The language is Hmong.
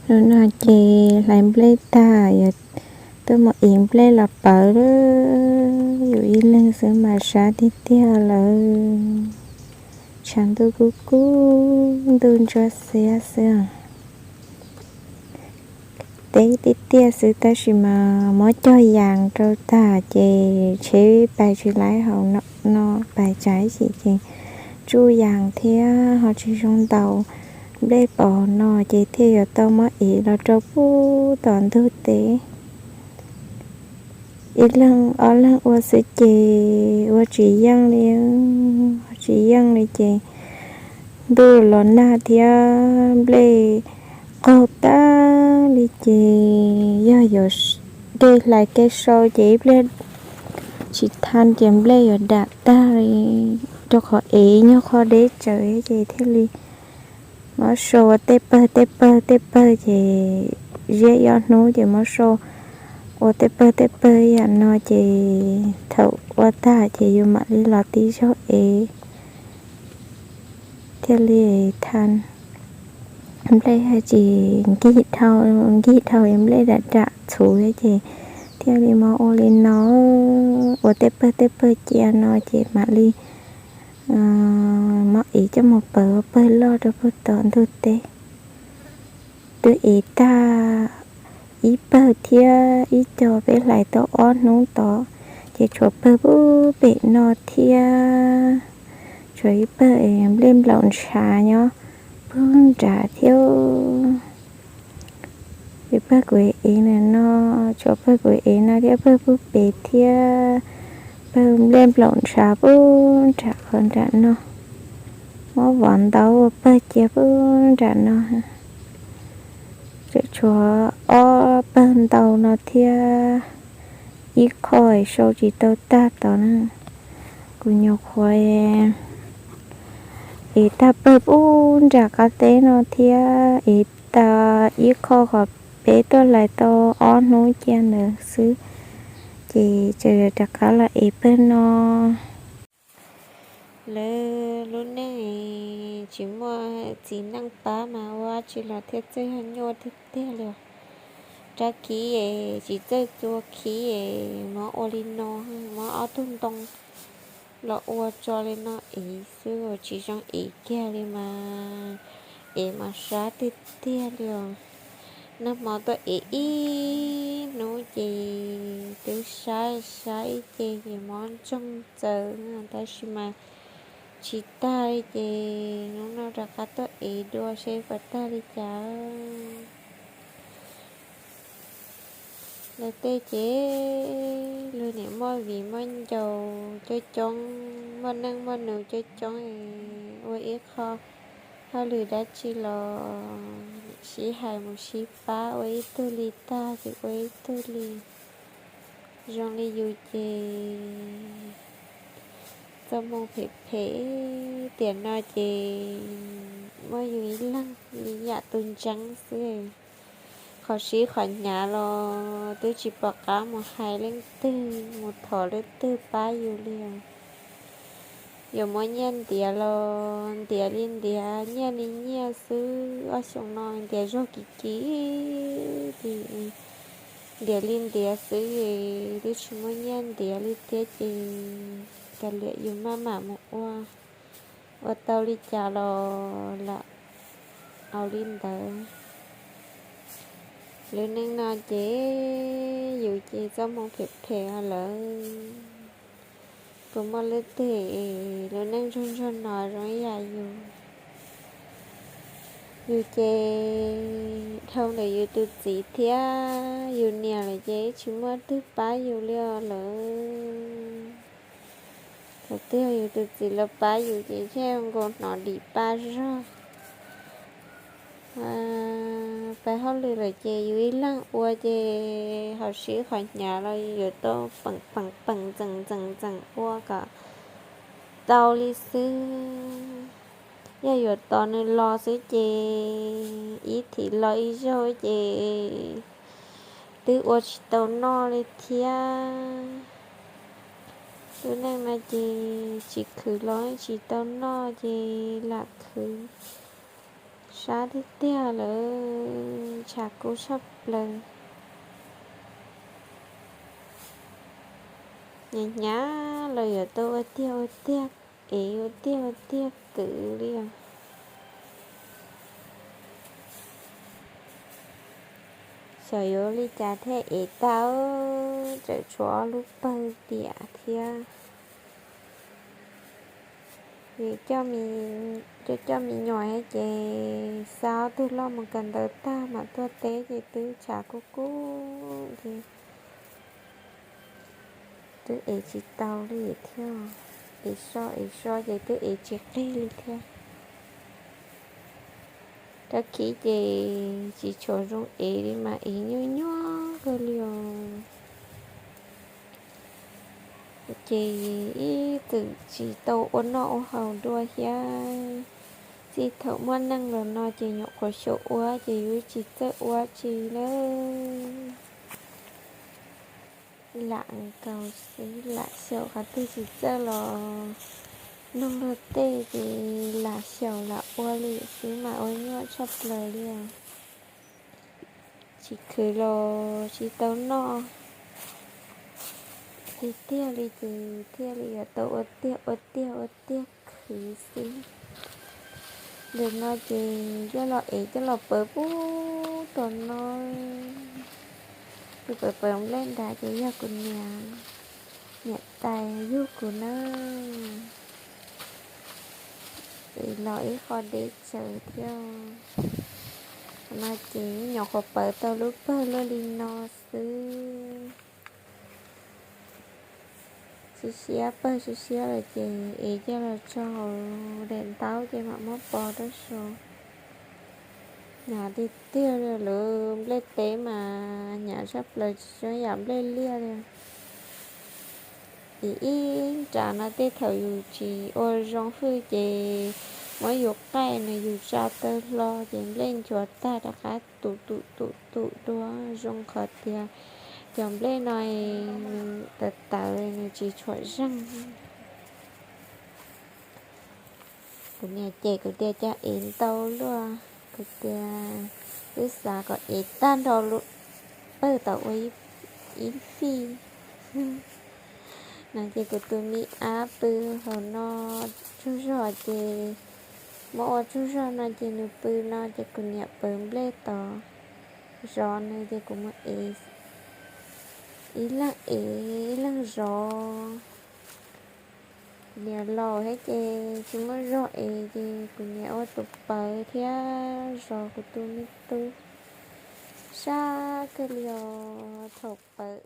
Hnub no ces hlais nplej tag, yog tuaj mus ev nplej los pawv lawm. Yus ib leeg xwb mas sab tiag tiag lawm. Tshav ntuj kub kub, ntuj ntsuab xiab xwb. Teb tiaj tiaj xwb tab sis mas muab cog yas rau tag ces tsheb pais tsis laib hauv no, pais tsam ib chim ces tsuj yas thiab ho tsis zoo ntaus. Nplej pos no ces thiaj yuav tau muab ev los rau pub tom ntug teb. Ib leeg ob leeg ua xwb ces ua tsis yeej li, ua tsis yeej li ces ntuj los nag thiab nplej qaug tag li ces yog yuav dej hlais kev sau ces ib pliag tsis thaj ces nplej yuav dam tag li, rau qhov ev nyuag qho deb tsawv ces thiaj li muab sau ua tej pawg tej pawg tej pawg ces ziab ib ob hnub ces muab sau ua tej pawg tej pawg yam no ces thaum ua tag ces yus mam li los tib zaug ev thiaj li thaj. Nplej tsis nkig dhau, nkig dhau nplej dam dam txhuv ces thiaj li muab ua li no, ua tej pawg tej pawg cia no ces mam li muab ev coj mus pawv pawg loj rau pawg tom ntug teb. Twb ev tag ib pawg thiab ib co peb hlais tau ob hnub tod, ces tshuav pawg pub pem no thiab, tshuav ib pawg nplej nplaum ntshav nyob pub nrad thiab. Ces pawg kuv ev na no, tshuav pawg kuv ev no thiab pawg pub pem thiab, pawg nplej nplaum ntshav pub nram qhov nram no, muab vov ntau ua pawg cia pub nram no. Tseem tshuav ob pawg ntau no thiab, ib qho sau tsis tau tag tod na. Kuv nyuam qhuav ev tag pawg pub nram qab teb no thiab, ev tag ib qho qhov peb tuaj hlais tau ob hnub cia ntawd xwb, ces tseem yuav rov qab los ev pawg no. Lawv lub neej tsis muaj txiv neej pab mas ua tsis los thiaj txawj yog nyuaj tiag tiag li. Rab khib es tsis txawj txua khib es muab ua li no, muab ob tug ntoo los ua tso li no ev xwb, tsis zoo ev kiag li mas, ev mas sab tiag tiag li os. Nag hmo tuaj ev ib hnub ces twb sab sab ib ce ces mob ntsoog txawv, tab sis mas tsis tag li ces hnub no rov qab tuaj ev dua seb puas tag li cas. Lawv tej ces luag niam muaj viv muaj ncaus coob coob, muaj neej muaj nus coob coob, ua ib qho hauj lwm dab tsi los sib hais mus sib pab, ua ib tug li tag ces ua ib tug li. Zoo li yus ces txoj hmoo phem phem, tiam no ces muaj yus ib leeg li yam tus ntseeb xwb. Qhov sib qhov hnyav los twb tsis pom qab mus hais leej twg mus thov leej twg pab yus li os. Yuav muab nyiaj ntiav los ntiav li ntiav, nyiaj li nyiaj xwb, ob xyoos no ntiav zog kiv kiv li, ntiav li ntiav xwb, twb tsis muaj nyiaj ntiav li thiab ces kav liam yus maj mam mus ua, ua tau li cas los lam ua li ntawd. Lub neej no ces yus ces txoj hmoo phem phem lawm. Puas muaj leej twg lub neej ntsuag ntsuag no zoo ib yam yus? Yus ces dhau ntawm yus tus txiv thiab yus niam lawm ces tsis muaj twg pab yus li os lawm. Thaum twg yus tus txiv los pab yus ces thiaj nkaus hnov dim paj zog. Pab hauj lwm lawm ces yus ib leeg ua ces hauv siab qhov hnyav los yuav tau peem peem peem ntxeem ntxeem ntxeem ua kom tau li xwb. Yog yuav tos nws los xwb ces ib thim los ib zaug ces twb ua tsis tau noj li thiab. Lub neej no ces tsis khwv los tsis tau noj ces lam khwv. Sab tiag tiag lawm. Tshav kub tshaj plaws. Hnyav hnyav los yuav tau ua tiag ua tiag, ev ua tiag ua tiag kwv li os. Xyov yuav li cas thiaj ev tau, tseem tshuav ob lub pawg tiam thiab. Vim coj me nyuam ces xa ob tug loj mus kawm ntawv tag mam tuaj teb ces twb tshav kub kub ces twb ev tsis tau li thiab. Ev so ev so ces twb ev tsis qig li thiab. Rab khib ces tsis tshua zoo ev li mas ev nyuaj nyuaj kawg li os. Ces ib txwm tsis tau ua noj ua haus dua thiab. Txij thaum muaj neej los no ces nyuam qhuav xyaum ua ces yus tsis txawj ua tsi lawm. Lam nkaus xwb, lam xyaum qhov twg tsis txawj los nug luag tej ces lam xyaum lam ua li xwb mas ua nyuaj tshaj plaws li os. Tsis khwv los tsis tau noj tiag tiag li ces thiaj li yuav tau ua tiag ua tiag ua tiag khwv xwb. Ntawm no ces coj los ev coj los pawv puag tom no. Tus pawv pawv nplej nrad ces yog kuv niam, niam tais yug kuv nawb. Es los ib qho deb tsawv thiab. No ces nyuam qhuav pawv tau lub pawg luaj li no xwb. Siab siab, pawg siab siab lawm ces es coj los tso hauv daim ntaub ces mam muab pov rau saud. Hnyav tiag tiag, lawv nplej teb mas hnyav tshaj plaws, tsis zoo yam nplej liaj li. Es ib nrab no tej thaum yus tsis ua zoo hwj ces muab yus qaij nws yus tsa taw hlo ces nplej nchuav tag rov qab tum tum tum tum dua. Zoo qhov tias cov nplej no nws tawv tawv nws tsis tshua zeeg. Kuv niam cem kuv tias cov ev ntau luaj, kuv tias twb xav kom ev tag nrho pawg tau ua ib fij no ces kuv tus me ab pw hauv no tsaug zog ces muab ua tsaug zog no ces nws pw no ces kuv niam pawv nplej tod zov nws ces kuv mus ev, ib leeg ev ib leeg zov. Kuv niam laus thiab ces tsis muaj zog ev ces kuv niam ua tus pawv thiab zov kuv tus me tub. Sab kawg li os, thaum pawv